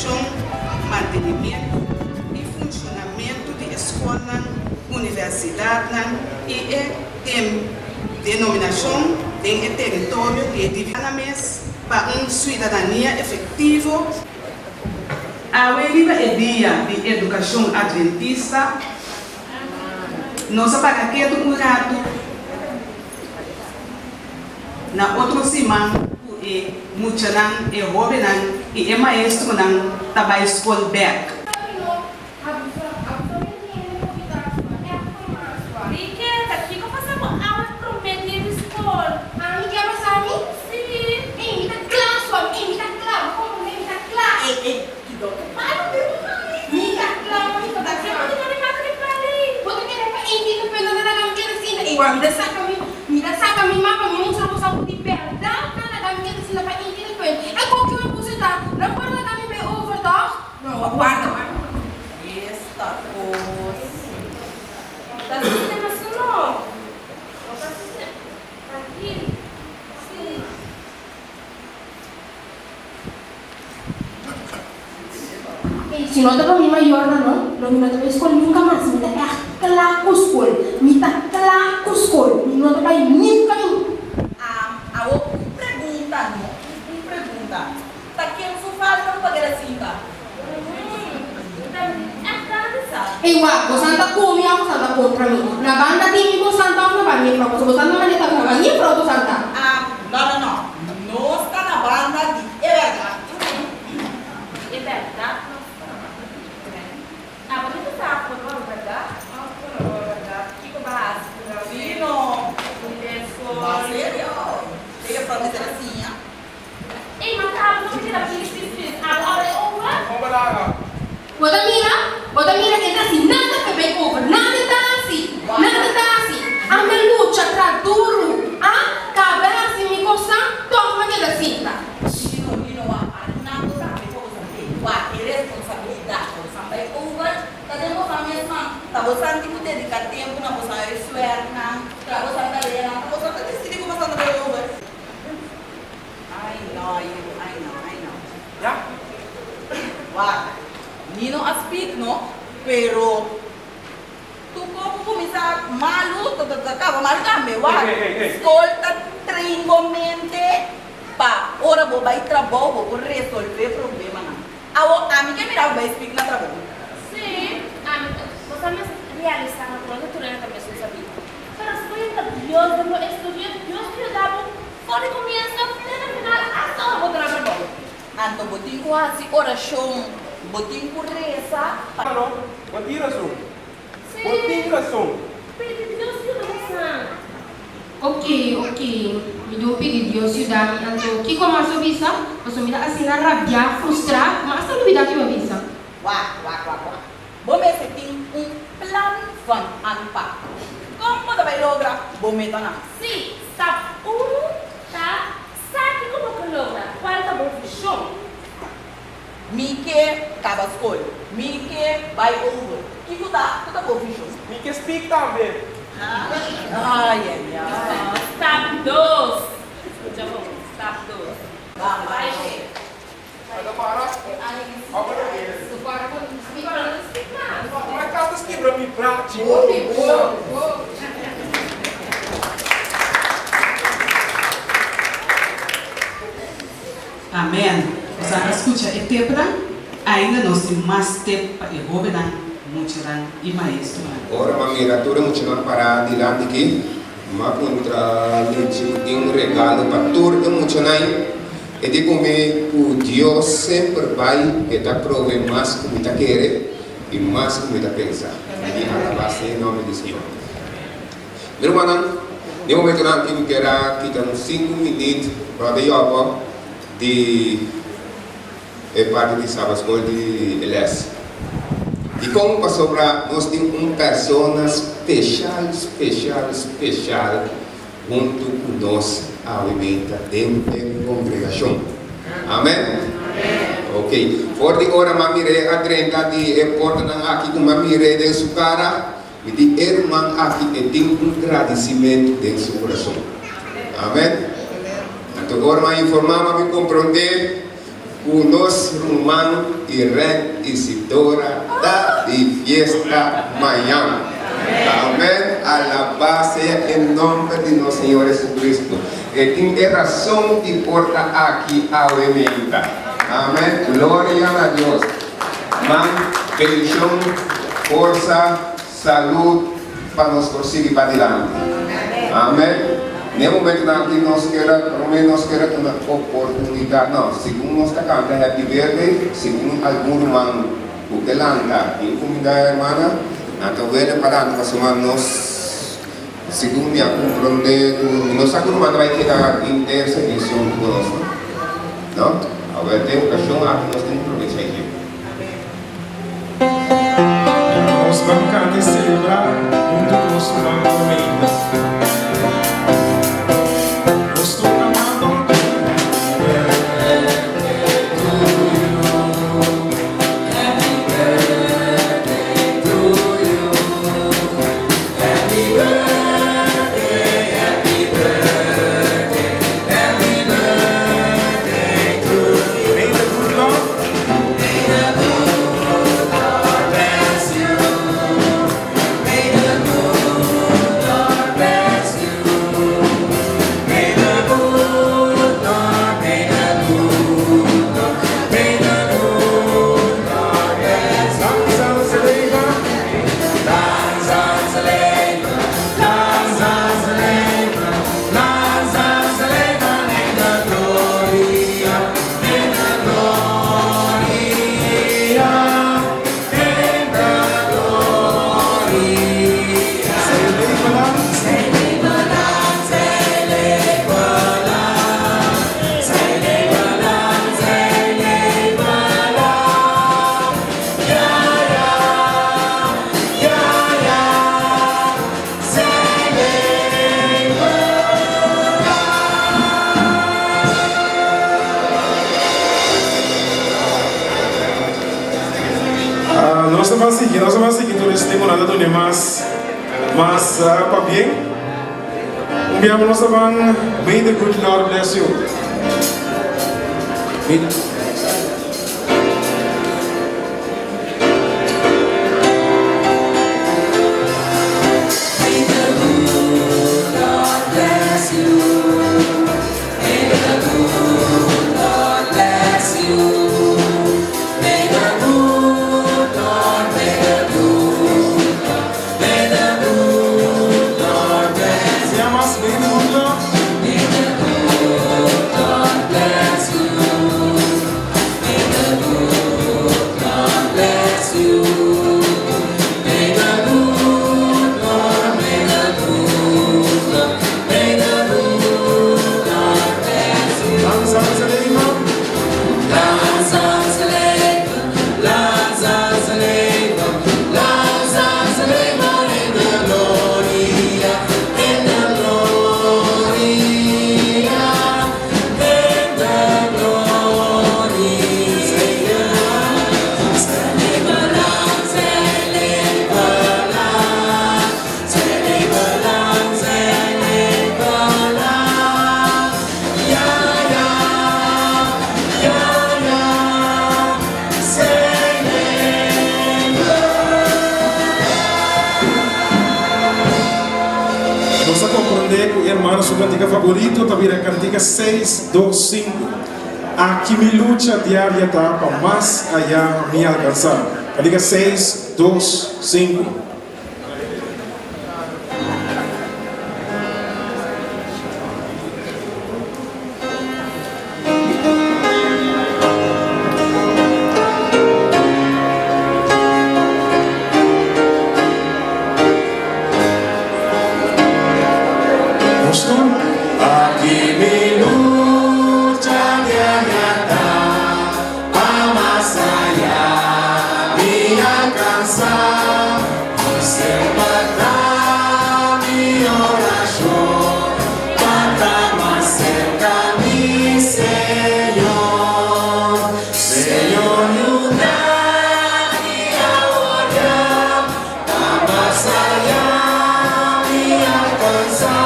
Konstrukshon, mantenimentu i funshonamentu di e skolnan, universidatnan i e denominashon den e teritorio di e división mes pa un suidadania efektivo. Awe riba e Dia di Edukashon Adventista, nos a para ketu un ratu na otro siman ku e muchanan, e hóbennan i e maestronan ta bai skol bèk. Esta kos. Ta sistema su no. No ta sistema. Trankil. Si. Si no ta pa mi mayornan no, lo mi no ta bai skol nunka mas. Mi ta ègt kla ku skol. Mi ta kla ku skol. Mi no ta bai nunka nunka. Awo un pregunta no, un pregunta. Ta ken su falta ku pa keda sinta? Ey wak, bosan ta ku mi of bosan ta kontra mi? Na banda di mi bosan ta of na banda di mi frou? Pasobra bosan ta manera ta na banda di mi frou bosan ta. Ah, no, no, no. Nos ta na banda di e bèrdat. E bèrdat nos ta na banda di e. Abo no ta sa ku bo no bèrdat? Òf ku no bo bèrdat? Kiko bo a hasi ku nan? Sí, no. Un leskol. Ba serio. E juffrouw mester a siña. Ey ma ta abo no ta keda plis plis plis abo a bai over. Kon bo laga? Bo ta mira? Bo ta mira e ta hasi nada p'e bai over. Nada ta hasi. Nada ta hasi. Ami a lucha tra duru. A kaba hasi mi kosnan, tòg mi a keda sinta. Nino, Nino, wak Arnaldo tambe pa boso te wak e responsabilidat pa bosan bai over ta den bosan mes man. Ta bosan tin ku dedika tempu na bosan huiswerknan, tra bosan tareanan, ta bosan ta disidi ku bosan ta bai over. Ai no, yu, ai no, ai no. Ya. Wak, mi no a speak no, pero tur ko ku kuminsá malu ta ta kaba malu tambe. Wak, skol ta train bo mente pa ora bo bai trabou bo por resolvé problemanan. Awo ami ke mira bo bai speak na trabou. Sí, ami ta, bo sa mes realisá no ku no ta tur hende ta mesun sabí. Pero si bo yega Dios den bo estudio, Dios ta yuda bo for di komienso te na final asta ora bo ta na trabou. Anto bo tin ku hasi orashon, bo tin ku resa pa. No, bo tin rason. Sí. Bo tin rason. Pidi Dios yuda bo san. Ok, ok, mi dun pidi Dios yuda mi. Anto kiko mas bo bisa? Pasobra mi ta asina rabiá, frustrá, ku mi asta lubidá ki bo bisa. Wak, wak, wak, wak. Bo mester tin un plan van aanpak. Kon bo ta bai logra bo metanan? Sí, stap unu ta sa kiko bo ke logra, kual ta bo vishon. Mi ke kaba skol. Mi ke bai over. Kiko ta ku ta bo vishon? Mi ke speak tambe. Ai, ai, ai. Stap dos. Skucha bon, stap dos. Ban, bai. Amen. Nos a skucha e tepnan, ainda nos tin mas tep pa e hóbennan, muchanan i maestronan. Ora m'a mira tur e muchanan pará dilanti ki, m'a puntra Lichi ku tin un regalo pa tur e muchanan. E di ku mi ku Dios semper bai e ta prove mas ku mi ta kere i mas ku mi ta pensa. Mi di alabá sea e nomber di Señor. Mi rumannan, den momentonan aki mi kier a kita un sinku minit brother Jobo di e parti di Sabbat School di e les. Dikon? Pasobra nos tin un persona speshal, speshal, speshal huntu ku nos awe mei ta den e kongregashon. Amen? Ok. For di ora m'a mir'é a drenta di e portanan aki ku m'a mir'é den su kara, mi di e ruman aki e tin un gradisimentu den su kurason. Amen? Anto ora m'a informá m'a bin komprondé. Ku nos ruman Irene Isidora ta di fiesta mañan. Amen. Alabá sea e nomber di nos Señor Jesucristo. E tin e rason di por ta aki awe meinta. Amen. Gloria na Dios. Man, bendicion, forsa, salud pa nos por sigui padilanti. Amen. N'e momentonan aki nos kier a, prome nos kier a tuma oportunidad, no, segun nos ta canta Happy Birthday, segun algun ruman cu ke lanta bin cuminda e hermana, nan ta wele pa lanta pasobra nos, segun mi a comprende cu mi no sa cu ruman ta bay keda henter servicio hunto cu nos no. No? Awor den ocasion aki nos tin cu probecha e tiempo. Nos ban canta y celebra hunto cu nos ruman Almeida. Nos toca mano. May the good Lord. Lang zal ze leven. Lang zal ze leven. Lang zal ze leven. Lang zal ze leven in de gloria. In de gloria. In de gloria. Zij leven lang. Zij leven lang. Zij leven lang. Zij leven lang. Zij leven lang. Ja, ja. Ja, ja. Zij leven lang. Ah, nos ta ban sigui, nos ta ban sigui tur estempo nan ta dune mas, mas pabien. Un biaha nos ta ban May the good Lord bless you. May the. Llamas, may the good Lord. Lang zal ze leven. Lang zal ze leven, lang zal ze leven, lang zal ze leven in de gloria, in de gloria, in de gloria. Zij leven lang, zij leven lang, zij leven lang, zij leven lang. Ja, ja, ja, ja, zij leven. Nos a comprende cu e hermano su cantica favorito ta bira cantica 6, 2, 5. Aki mi lucha diaria ta pa mas aya mi alcansa. Cantica 6, 2, 5. Nos tur. Aki mi lucha diaria ta pa mas aya mi alcansa. Semper ta mi oracion pa ta mas cerca mi Señor. Señor, yuda mi awor pa mas aya mi alcansa.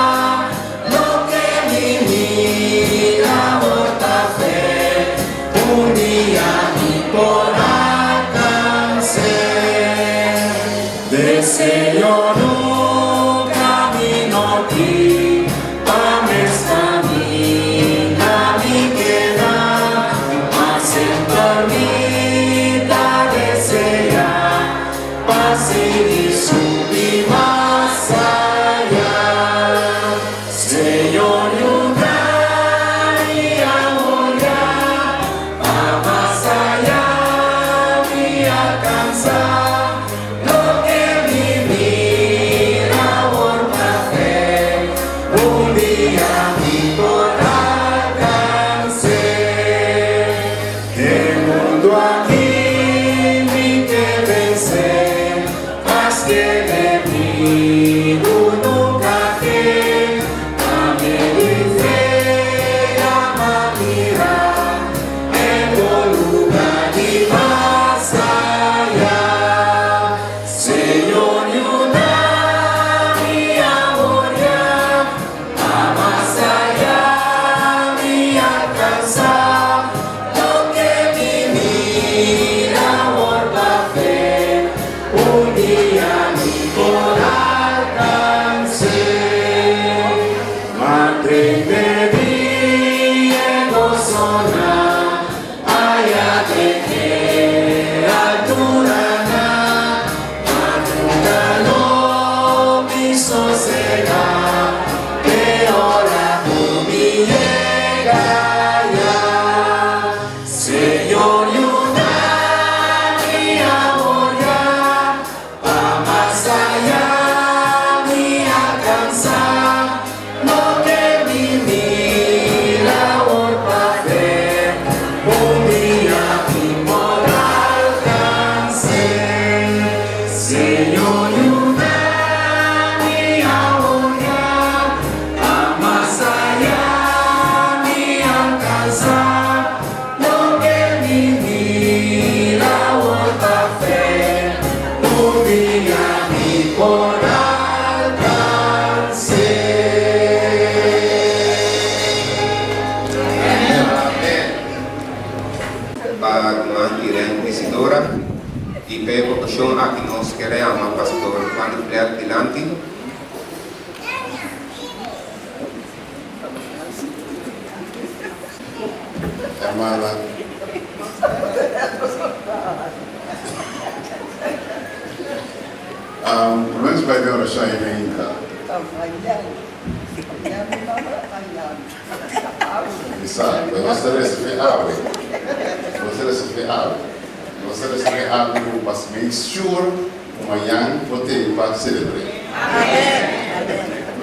Loke mi mira ta fe, un dia. alkansá loke mi mira awor pa fe, un dia mi por alkans'é. Den mundu aki mi ke vensé, maske enemigu nunka ke, pa medio di fe ama mira e bon luga di mas aya. Señor yuda mi awor ya, pa mas aya mi alkansá loke mi mira awor pa fe, un dia mi por alkans'é. M'a tende di e goso aya den e alturanan, ma nunka lo mi sosegá te ora ku mi yega aya. Señor yuda mi awor ya, pa mas aya mi alkansá loke mi mira awor pa fe, un dia mi por alkans'é. Señor yuda mi awor ya, pa mas aya mi alkansá loke mi mira awor pa fe, un dia mi por alkans'é. Amen. Pa ruman Irene Isidora i pa e okashon aki nos ker a yama Pastor Juan de Vliet dilanti. Hermana. Um, promé nos bai den orashon ei mainta. Mi sa, pero nos ta recibi awe. Nos ta recibi awe. Nos ta recibi algu ku pa make sure ku mañan bo tei pa celebr'é.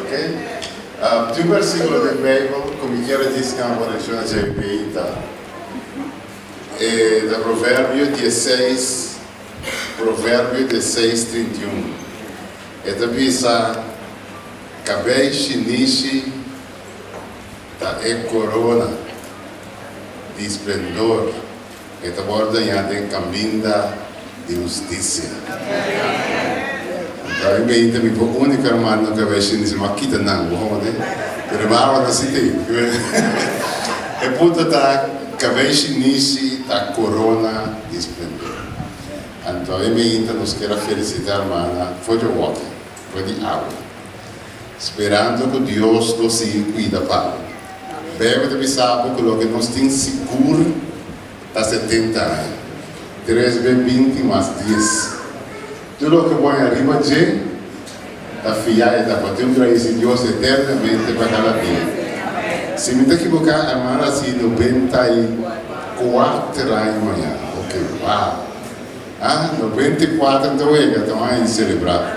Ok? Tin un versiculo den Bijbel ku mi kier a djis nan bo atencion na dje mainta. E ta Proverbio dieseis, Proverbio dieseis 31. E ta bisa, Kabei shinishi ta e korona di splendor, e ta wòrdu dañá den kaminda di hustisia. Anto ami meinta mi por úniko hermano kabei shinishi, mi a kita nan, bo hòmber, pero mi awa no sinti. E punto ta, kabei shinishi ta korona di splendor. Anto ami meinta nos kier a felisitá hermana for di wòki, for di awe. Sperando ku Dios lo sigui kuida pa bo. Bijbel ta bisa bo ku loke nos tin sigur ta setenta aña. Tres be 20 mas dies. Tur loke bo haña riba dje ta fia e ta pa. Tin un gradisi Dios eternamente pa kada dia. Si mi ta kiboká, hermano a sigui 94 aña mañana. Ok, wow! Ah, 94 ta wega, ta un aña di selebrá.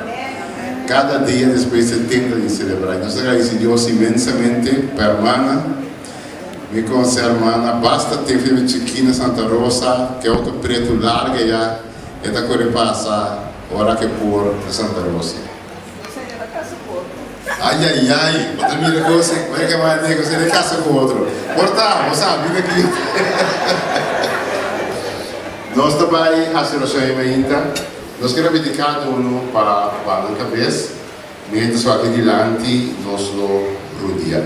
Kada dia despues 70 di selebrá. I nos ta gradisi Dios inmensamente pa hermana. Mi konse hermana basta tempu di mi chikí na Santa Rosa, ke auto pretu larga ya e ta kore pasa ora ke por na Santa Rosa. Ay ay ay, bo ta mira kos, bo ta kaba di kos e kasa ku otro. Por ta, bo sa, mira aki. Nos ta bai hasi orashon ei mainta. Nos kere pidi kada unu pa ba nan kabes, mientras ku aki dilanti nos lo rudia.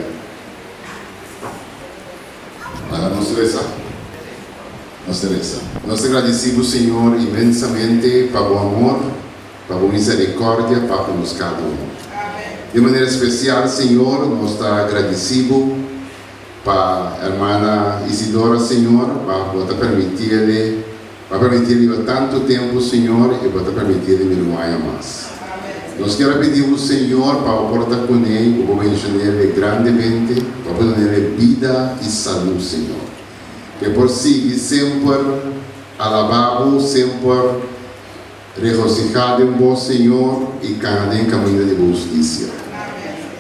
Laga nos resa. Nos ta resa. Nos ta gradisí bo, Señor, inmensamente pa bo amor. Pa bo misericordia pa cu nos cada uno. Di manera especial, Señor, nos ta agradeci Bo pa hermana Isidora, Señor, pa Bo ta permitiele, Bo a permitiele biba tanto tempo, Señor, y Bo ta permitiele mira un aña mas. Nos kier a pidi Bo, Señor, pa Bo por ta cune y cu Bo bencionele grandemente, pa Bo dunele bida y salud, Señor. Ke por sigui semper alaba Bo, semper. Regosihá den Bo, Señor, i kana den kaminda di Bo hustisia.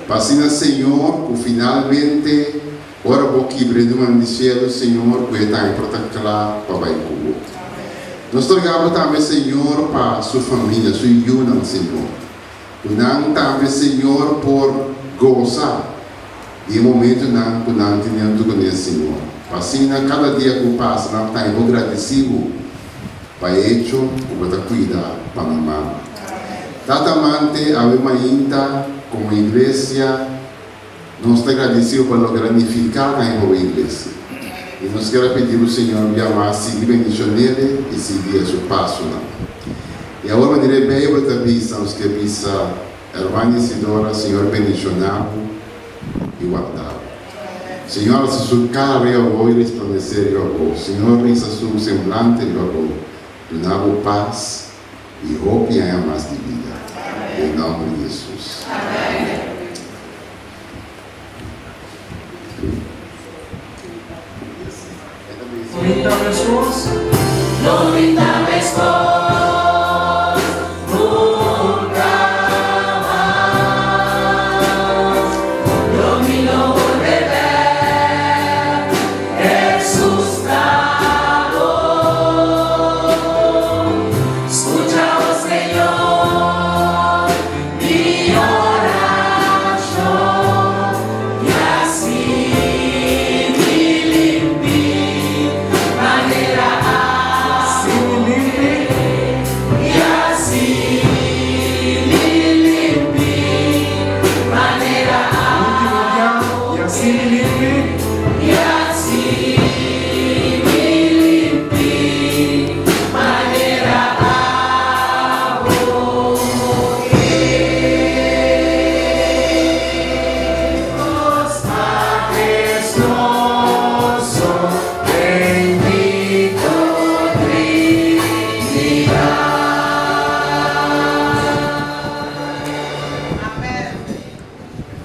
Pa asina, Señor, ku finalmente ora Bo kibra e numan di shelu, Señor, ku e tambe por ta kla pa bai ku Bo. Nos ta roga Bo tambe, Señor, pa su famia, su yunan, Señor. Ku nan tambe, Señor, por gosa di e momentunan ku nan tene huntu kuné, Señor. Pa asina kada dia ku pasa nan ta bo gradisí Bo pa e echo ku Bo ta kuida pa nan mama. Tata amante, awe mainta, komo iglesia, nos ta gradisí Bo pa loke ta nifiká na e hoben iglesia. I nos kier a pidi Bo, Señor, un bia mas sigui bendishon'é i sigui guia su pasonan. I awor manera e Bijbel ta bisa, nos ke bisa, Herman Isidora, Señor bendiciona bo i warda bo. Señor hasi su cara riba bo i resplandece riba bo. Señor risa su semblante riba bo, duna bo paz i hopi aña mas di bida. Den nomber di Jesus.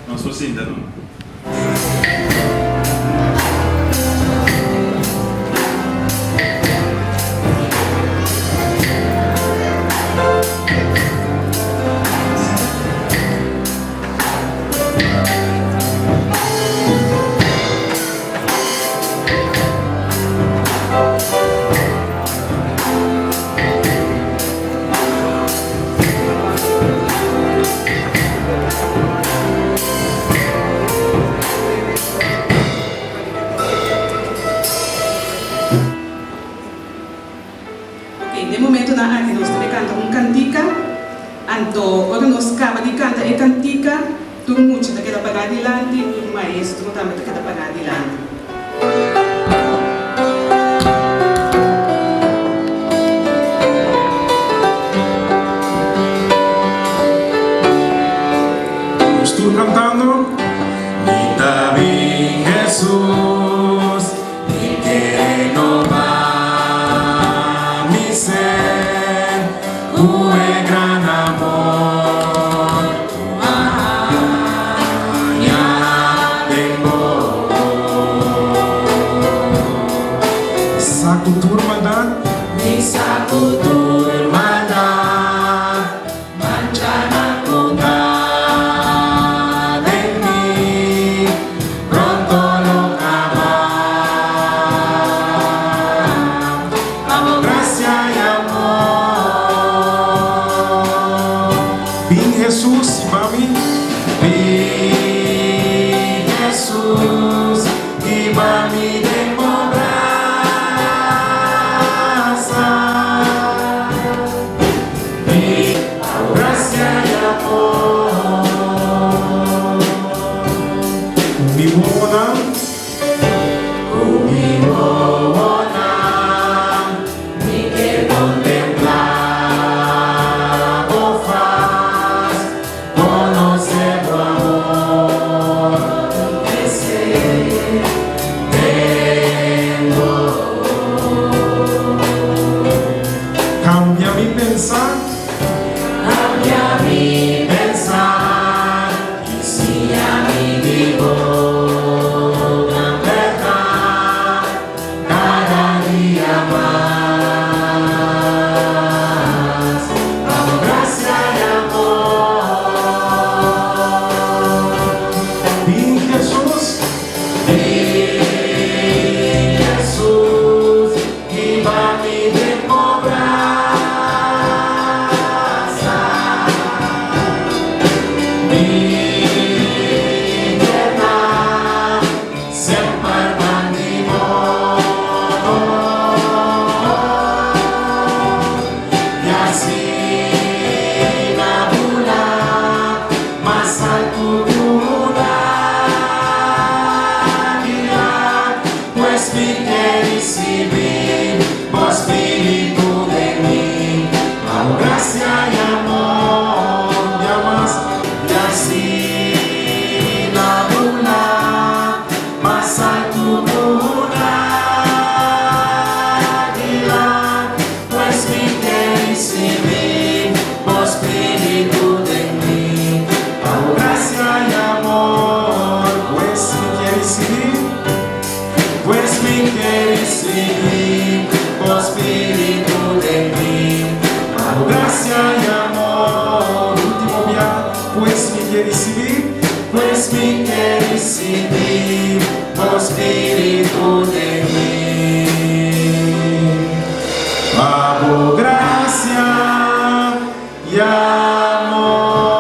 Nos por sinta no. Ok, den momentonan aki nos ta bay canta un cantica, anto ora nos caba di canta e cantica, tur mucha ta keda pará dilanti, tur maestro tambe ta keda pará dilanti. Nos tur cantando. Mi ta bin Hesus, mi ke renobá mi ser ku e gran amor ku a haña den bo. Sa ku tur maldat. Mi sa ku tur maldat. Manchana ku ta den mi pronto lo kaba. Pa bo grasia i amor. Bin Hesus i ba mi. Bin Hesus i ba mi den bo brasa. risibí bo spiritu den mi. Pa bo grasia i amor, pues mi ke risibí, pues mi ke risibí bo spiritu den mi. Pa bo grasia i amor, último bia, pues mi ke risibí, pues mi ke risibí bo spiritu den mi. Pa bo grasia i amor.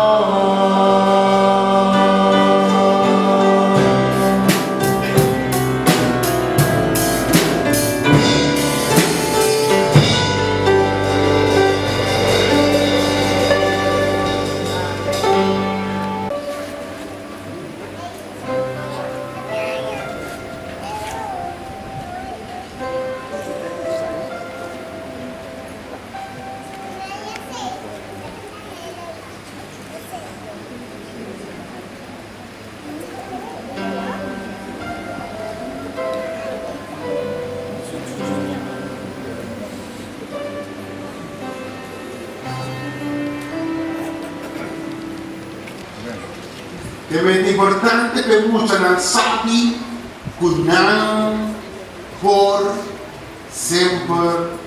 Te mester importante pa e muchanan sabi ku nan por semper.